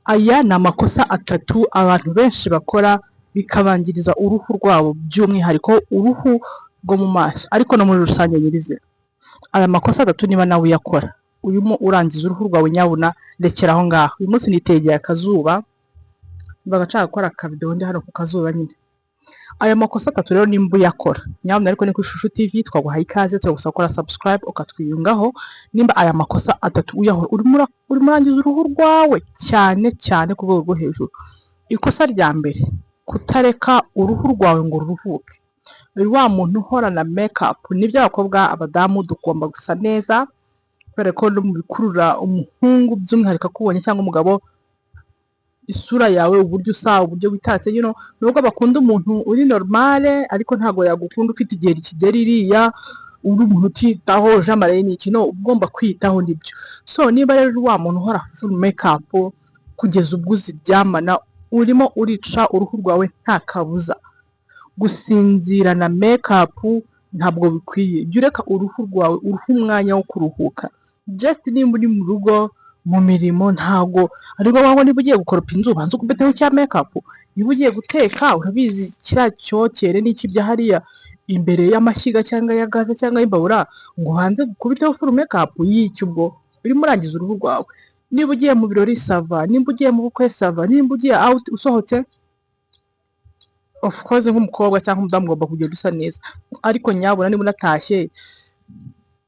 Aya ni amakosa atatu abantu benshi bakora bikabangiriza uruhu rwabo, by'umwihariko uruhu rwo mu maso, ariko no muri rusange nyirizina. Aya makosa atatu, niba nawe uyakora, urimo urangiza uruhu rwawe, nyabuna rekera aho ngaho. Uyu munsi nitegeye akazuba, mbaga nshaka gukora akavideo ndi hano ku kazuba nyine. Aya makosa atatu rero nimba uyakora, nyabuna, ariko ni ku Ishusho TV, twaguhaye ikaze, turagusaba gukora subscribe ukatwiyungaho. Nimba aya makosa atatu uyahora, urimo urangiza uruhu rwawe cyane cyane ku rwego rwo hejuru. Ikosa rya mbere: kutareka uruhu rwawe ngo ruruhuke. Uri wa muntu uhorana makeup. Nibyo, abakobwa, abadamu tugomba gusa neza, kubera ko no mu bikurura umuhungu by'umwihariko akubonye cyangwa umugabo, isura yawe, uburyo usa, uburyo witatse. Nubwo bakunda umuntu uri normale, ariko ntabwo yagukunda ufite igihe kigera iriya, uri umuntu utitaho, jamaraye ni iki. No ugomba kwiyitaho, nibyo. So niba rero uri wa muntu uhora full makeup kugeza ubwo uziryamana, urimo urica uruhu rwawe nta kabuza. Gusinzirana makeup ntabwo bikwiye. Jya ureka uruhu rwawe, uruhe umwanya wo kuruhuka. Just nimba uri mu rugo mu mirimo, ntabwo ari ngombwa ngo niba ugiye gukoropa inzu ubanze ukubeteho cya makeup. Niba ugiye guteka, urabizi kiriya cyokere n'iki bya hariya imbere y'amashyiga cyangwa ya gaze cyangwa y'imbabura, ngo ubanze gukubiteho full makeup y'iki? Ubwo urimo urangiza uruhu rwawe. Niba ugiye mu birori, ça va. Nimba ugiye mu bukwe, ça va. Nimba ugiye out, usohotse, of course nk'umukobwa cyangwa umudamu ugomba kugenda usa neza, ariko nyabuna niba unatashye,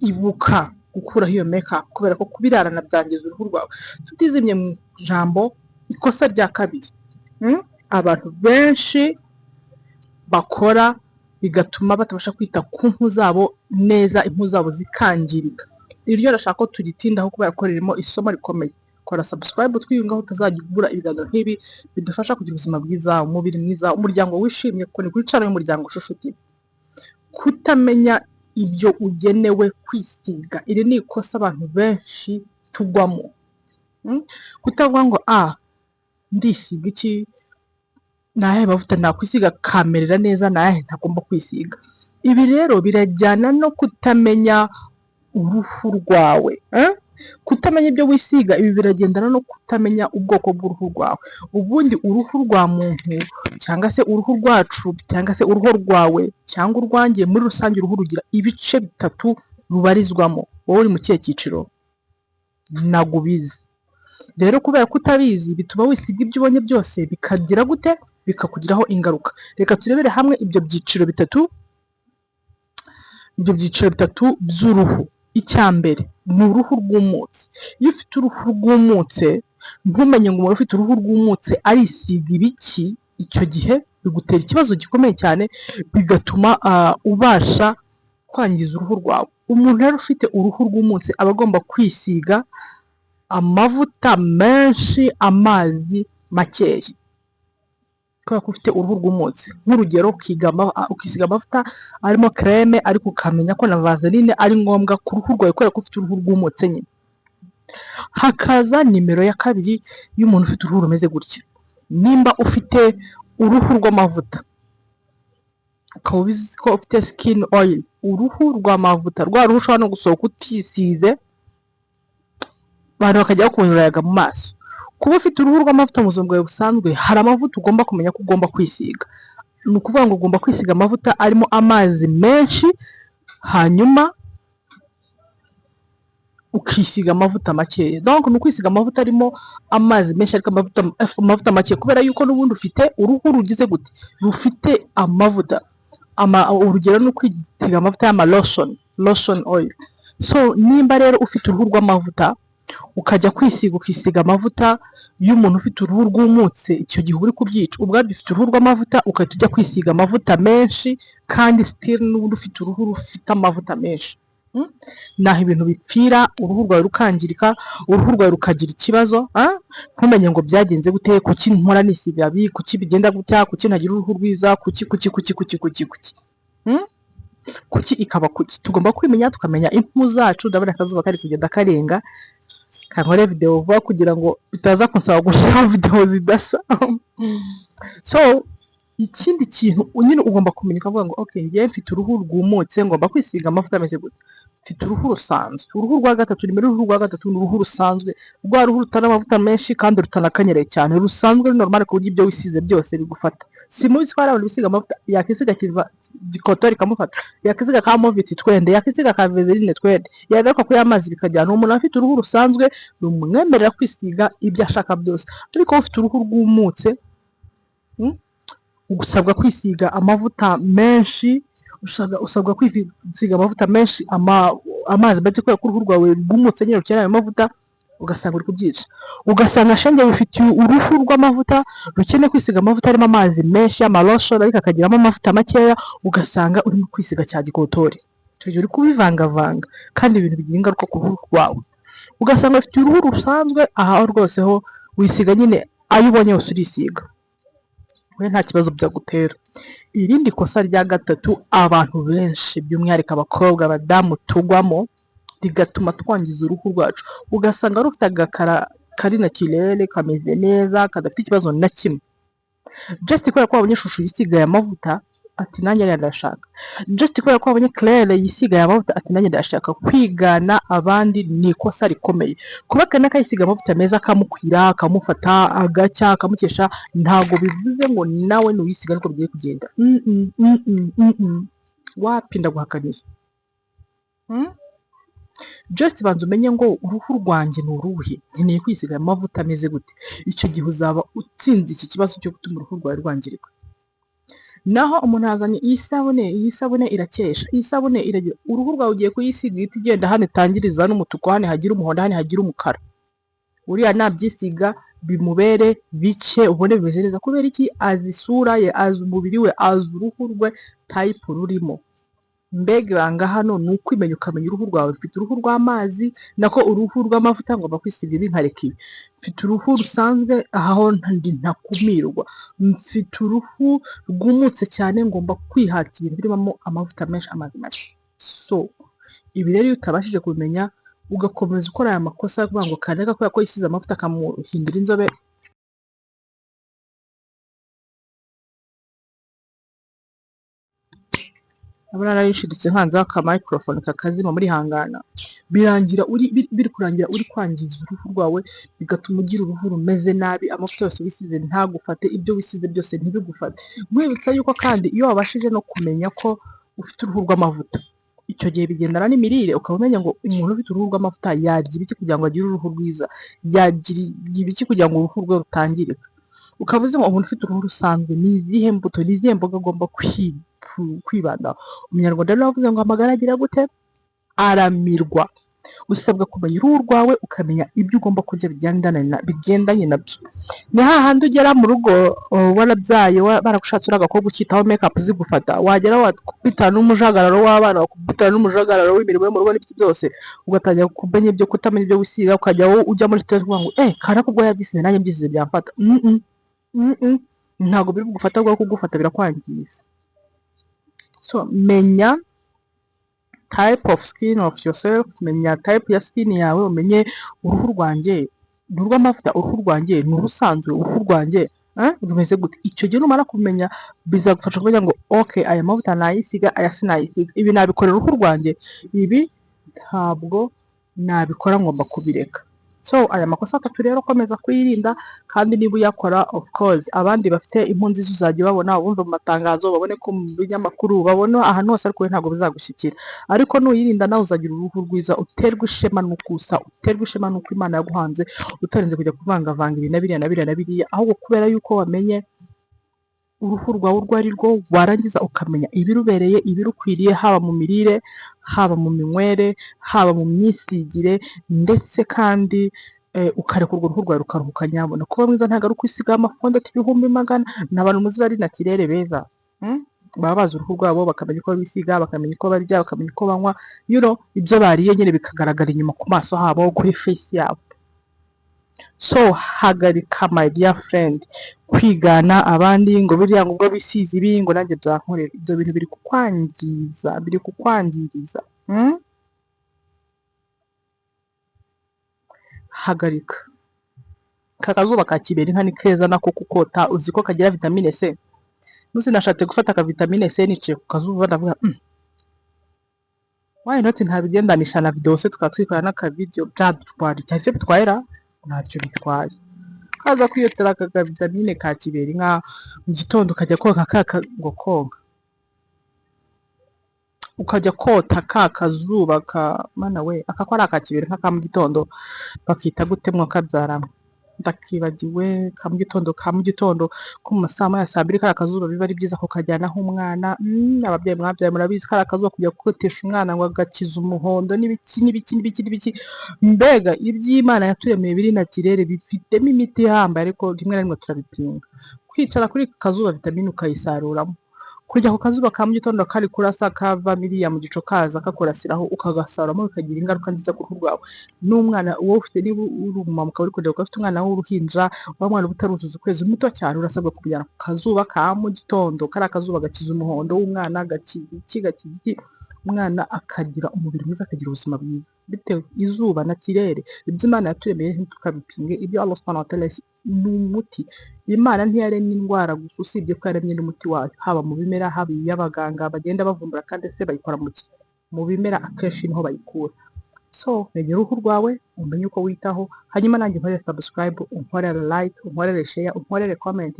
ibuka gukuraho iyo makeup, kubera ko kubirarana byangiza uruhu rwawe. Tutizimye mu ijambo, ikosa rya kabiri, abantu benshi bakora bigatuma batabasha kwita ku mpu zabo neza, impu zabo zikangirika. Iryo ndashaka ko turitindaho kubera ko ririmo isomo rikomeye. Kora subscribe twiyungaho, utazajya ubura ibiganiro nk'ibi bidufasha kugira ubuzima bwiza, umubiri mwiza, umuryango wishimye, kuko ni kuri channel y'umuryango Shusho TV. Kutamenya ibyo ugenewe kwisiga, iri ni ikosa abantu benshi tugwamo. Kutavuga ngo: "Ah, ndisiga iki? Ni ayahe mavuta nakwisiga kamerera neza? Ni ayahe ntagomba kwisiga?" Ibi rero birajyana no kutamenya uruhu rwawe, eh? Kutamenya ibyo wisiga, ibi biragendana no kutamenya ubwoko bw'uruhu rwawe. Ubundi uruhu rwa muntu, cyangwa se uruhu rwacu, cyangwa se uruhu rwawe cyangwa urwanjye, muri rusange uruhu rugira ibice bitatu rubarizwamo. Wowe uri mu kihe cyiciro? Ntabwo ubizi. Rero kubera ko utabizi, bituma wisiga ibyo ubonye byose, bikagira gute? Bikakugiraho ingaruka. Reka turebere hamwe ibyo byiciro bitatu, ibyo byiciro bitatu by'uruhu. Icya mbere ni uruhu rwumutse. Iyo ufite uruhu rwumutse, ntumenye ngo umuntu ufite uruhu rwumutse arisiga ibiki, icyo gihe bigutera ikibazo gikomeye cyane, bigatuma ubasha kwangiza uruhu rwawe. Umuntu rero ufite uruhu rwumutse aba agomba kwisiga amavuta menshi, amazi makeya, kubera ko ufite uruhu rwumutse. Nk'urugero, ukisiga amavuta arimo crème, ariko ukamenya ko na vaseline ari ngombwa ku ruhu rwawe, kubera ko ufite uruhu rwumutse nyine. Hakaza nimero ya kabiri y'umuntu ufite uruhu rumeze gutya: nimba ufite uruhu rw'amavuta, ukaba ubizi ko ufite skin oil, uruhu rw'amavuta, rwa ruhu ushobora no gusohoka utisize, abantu bakajya bakubona urayaga mu maso. Kuba ufite uruhu rw'amavuta mu buzima bwawe busanzwe, hari amavuta ugomba kumenya ko ugomba kwisiga. Ni ukuvuga ngo ugomba kwisiga amavuta arimo amazi menshi, hanyuma ukisiga amavuta makeya. Donc ni ukwisiga amavuta arimo amazi menshi ariko amavuta make, kubera yuko n'ubundi ufite uruhu rugize gute? Rufite amavuta. Urugero ni ukwisiga amavuta y'ama lotion, lotion oil. So nimba rero ufite uruhu rw'amavuta, ukajya kwisiga, ukisiga amavuta y'umuntu ufite uruhu rwumutse, icyo gihe uba uri kubyica. Ubwabyo ufite uruhu rw'amavuta, ugahita ujya kwisiga amavuta menshi, kandi still n'ubundi ufite uruhu rufite amavuta menshi. Naho ibintu bipfira, uruhu rwawe rukangirika, uruhu rwawe rukagira ikibazo, ah? Ntumenye ngo byagenze gute, kuki mpora nisiga ibi, kuki bigenda gutya, kuki ntagira uruhu rwiza, kuki, kuki, kuki, kuki, kuki, kuki? Kuki ikaba kuki? Tugomba kwimenya, tukamenya impu zacu. Ndabona akazuba kari kugenda karenga, kankore video vuba kugira ngo bitaza kunsaba gushyiraho video zidasa. So ikindi kintu nyine ugomba kumenya, ukavuga ngo: "Okay, njyewe mfite uruhu rwumutse, ngomba kwisiga amavuta ameze gutya." Mfite uruhu rusanzwe. Uruhu rwa gatatu, nimero y'uruhu rwa gatatu ni uruhu rusanzwe, rwa ruhu rutari amavuta menshi kandi rutanakanyereye cyane, rusanzwe, ari normal, ku buryo ibyo wisize byose bigufata. Si mubizi ko hari abantu bisiga amavuta, yakisiga kiva gikotori ikamufata, yakisiga ka Movit twende, yakisiga ka Vaseline twende, yagaruka kuri amazi bikajyana. Umuntu afite uruhu rusanzwe rumwemerera kwisiga ibyo ashaka byose. Ariko ufite uruhu rwumutse, usabwa kwisiga amavuta menshi, usabwa kwisiga amavuta menshi, amazi make, kubera ko uruhu rwawe rwumutse nyine rukeneye ayo mavuta, ugasanga uri kubyica. Ugasanga shenge wifitiye uruhu rw'amavuta rukeneye kwisiga amavuta arimo amazi menshi y'ama lotion, ariko akagiramo amavuta makeya, ugasanga urimo kwisiga cya gikotori. Icyo gihe uri kubivangavanga, kandi ibintu bigira ingaruka ku ruhu rwawe. Ugasanga ufite uruhu rusanzwe, aha rwose ho wisiga nyine ayo ubonye yose urisiga, we nta kibazo byagutera. Irindi kosa rya gatatu abantu benshi, by'umwihariko abakobwa, abadamu, tugwamo rigatuma twangiza uruhu rwacu, ugasanga rufite agakara kari naturel, kameze neza, kadafite ikibazo na kimwe, just kubera ko wabonye ishusho yisigaye amavuta, ati nanjye ariya ndayashaka. Just kubera ko wabonye Claire yisigaye amavuta, ati nanjye ndayashaka. Kwigana abandi ni ikosa rikomeye. Kuba Kanaka yisiga amavuta meza akamukwira, akamufata, agacya, akamukesha, ntabwo bivuze ngo nawe nuyisiga ariko bigiye kugenda. Wapi, ndaguhakaniye. Just banza umenye ngo uruhu rwanjye ni uruhe, nkeneye kwisiga amavuta ameze gute. Icyo gihe uzaba utsinze iki kibazo cyo gutuma uruhu rwawe rwangirika. Naho umuntu yazanye iyi sabune, iyi sabune irakesha, iyi sabune iragira, uruhu rwawe ugiye kuyisiga ihita igenda, hano itangiriza n'umutuku, hano hagira umuhondo, hano hagira umukara. Uriya nabyisiga bimubere bike, ubone bimeze neza. Kubera iki? Azi isura ye, azi umubiri we, azi uruhu rwe type rurimo. Mbega ibanga hano ni ukwimenya, ukamenya uruhu rwawe. Mfite uruhu rw'amazi, nako uruhu rw'amavuta, ngomba kwisiga ibi nkareka ibi. Mfite uruhu rusanzwe, aha ho ndi ntakumirwa. Mfite uruhu rwumutse cyane, ngomba kwihata ibintu birimo amavuta menshi, amazi make. So ibi rero iyo utabashije kubimenya, ugakomeza ukora aya makosa yo kuvuga ngo kanaka kubera ko yisize amavuta akamuhindura inzobe, ndabona narishidutse nkanzeho aka microphone kakazima, muri hangana. Birangira uri biri kurangira uri kwangiza uruhu rwawe, bigatuma ugira uruhu rumeze nabi, amavuta yose wisize ntagufate, ibyo wisize byose ntibigufate. Nkwibutsa yuko kandi iyo wabashije no kumenya ko ufite uruhu rw'amavuta, icyo gihe bigendana n'imirire, ukaba umenya ngo umuntu ufite uruhu rw'amavuta yarya ibiki kugira ngo agire uruhu rwiza, yagira ibiki kugira ngo uruhu rwe rutangirika. Ukaba uzi ngo umuntu ufite uruhu rusanzwe ni izihe mbuto, ni izihe mboga agomba kwibandaho. Umunyarwanda rero yavuze ngo amagara agira gute? Aramirwa. Usabwa kumenya uruhu rwawe, ukamenya ibyo ugomba kurya bigendanye nabyo. Ni hahandi ugera mu rugo warabyaye, baragushatse uri agakobwa, ukitaho makeup zigufata, wagera wakubitana n'umujagararo w'abana, wakubitana n'umujagararo w'imirimo yo mu rugo n'ibiki byose, ugatangira kumenya ibyo kutamenya ibyo wisiga, ukajya wowe ujya muri stress uvuga ngo kanaka ubwo yabyisize nanjye mbyisize byamfata. Ntabwo biri bugufata, ahubwo kugufata birakwangiza. So menya type of skin of yourself, menya type ya skin yawe, umenye uruhu rwanjye ni urw'amavuta, uruhu rwanjye ni urusanzwe, uruhu rwanjye rumeze gute. Icyo gihe numara kumenya bizagufasha kumenya ngo okay, aya mavuta nayisiga, aya sinayisiga, ibi nabikorera uruhu rwanjye, ibi ntabwo nabikora, ngomba kubireka. So aya makosa atatu rero komeza kuyirinda, kandi niba uyakora, of course abandi bafite impu nziza uzajya ubabona, ubumva mu matangazo, babone ko mu binyamakuru, babone ahantu hose, ariko we ntabwo bizagushyikira. Ariko nuyirinda nawe uzagira uruhu rwiza, uterwe ishema n'uko usa, uterwe ishema n'uko Imana yaguhanze, utarinze kujya kuvangavanga ibi na biriya na biriya na biriya, ahubwo kubera yuko wamenye uruhu rwawe urwo ari rwo, warangiza ukamenya ibirubereye, ibirukwiriye, haba mu mirire, haba mu minywere, haba mu myisigire, ndetse kandi ukareka urwo ruhu rwawe rukaruhuka nyabuna. Kuba mwiza ntabwo ari ukwisiga ama fond de teint 100,000. Ni abantu muzi bari naturel beza, Baba bazi uruhu rwabo, bakamenya uko bisiga, bakamenya uko barya, bakamenya uko banywa, ibyo bariye nyine bikagaragara inyuma ku maso habo, kuri face yabo. So hagarika, my dear friend, kwigana abandi ngo buriya ngo ubwo bisize ibi ngo nanjye byankorera. Ibyo bintu biri kukwangiza, biri kukwangiriza. Hagarika. Aka kazuba ka kibera inka ni keza nako kukota, uzi ko kagira vitamine C. Nusi nashatse gufata aka vitamine C nicaye ku kazuba ndavuga. Why not ntabigendanisha na video se, tukaba twikora n'akavideo? Byadutwara iki? Hari icyo bitwaye ra? Ntacyo bitwaye. Kaza kwiyotera aka kavitamine ka kibera inka mu gitondo, ukajya koga ka ngo koga, ukajya kota ka kazuba ka mana we, aka ko ari aka kibera nka ka mu gitondo, bakita gute mwo kabyaramo? Ndakibagiwe. Ka mu gitondo, ka mu gitondo ko mu masaha 1, saa 2, kariya kazuba biba ari byiza kukajyanaho umwana. Ababyeyi mwabyaye murabizi, kariya kazuba kujya kotesha umwana ngo agakiza umuhondo n'ibiki n'ibiki n'ibiki n'ibiki. Mbega iby'Imana yaturemeye biri naturel, bifitemo imiti ihambaye, ariko rimwe na rimwe turabipinga. Kwicara kuri kazuba, vitamine ukayisaruramo. Kujya ku kazuba ka mu gitondo kari kurasa, kava miriya mu gicu, kaza kakurasiraho, ukagasaruramo, bikagira ingaruka nziza ku ruhu rwawe n'umwana wowe ufite. Niba uri umumama ukaba uri kureba, ukaba ufite umwana w'uruhinja, wa mwana uba utaruzuza ukwezi, muto cyane, urasabwa kumujyana ku kazuba ka mu gitondo. Kariya kazuba gakiza umuhondo w'umwana, gakiza iki, gakiza iki, umwana akagira umubiri mwiza, akagira ubuzima bwiza bitewe izuba naturel. Ibyo Imana yaturemeye ntitukabipinge. Ibyo Allah subhanahu wa ta'ala ni umuti. Imana ntiyaremye indwara gusa, usibye ko yaremye n'umuti wayo, haba mu bimera, haba iy'abaganga bagenda bavumbura. Kandi se bayikora mu ki? Mu bimera akenshi niho bayikura. So menya uruhu rwawe, umenye uko witaho. Hanyuma nanjye unkorere subscribe, unkorere like, unkorere share, unkorere comment.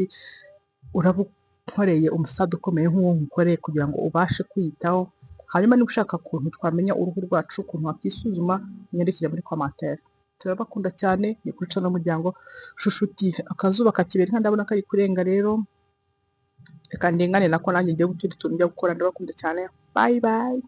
Uraba unkoreye umusada ukomeye nk'uwo nkukoreye kugira ngo ubashe kwiyitaho. Hanyuma niba ushaka ukuntu twamenya uruhu rwacu, ukuntu wakisuzuma, unyandikire muri commentaire. Turabakunda cyane, ni kuri channel Umuryango Shushu TV. Akazuba kakibera inka, ndabona kari kurenga rero, reka ndengane nako nanjye njye utundi tuntu njya gukora. Ndabakunda cyane, bye bye.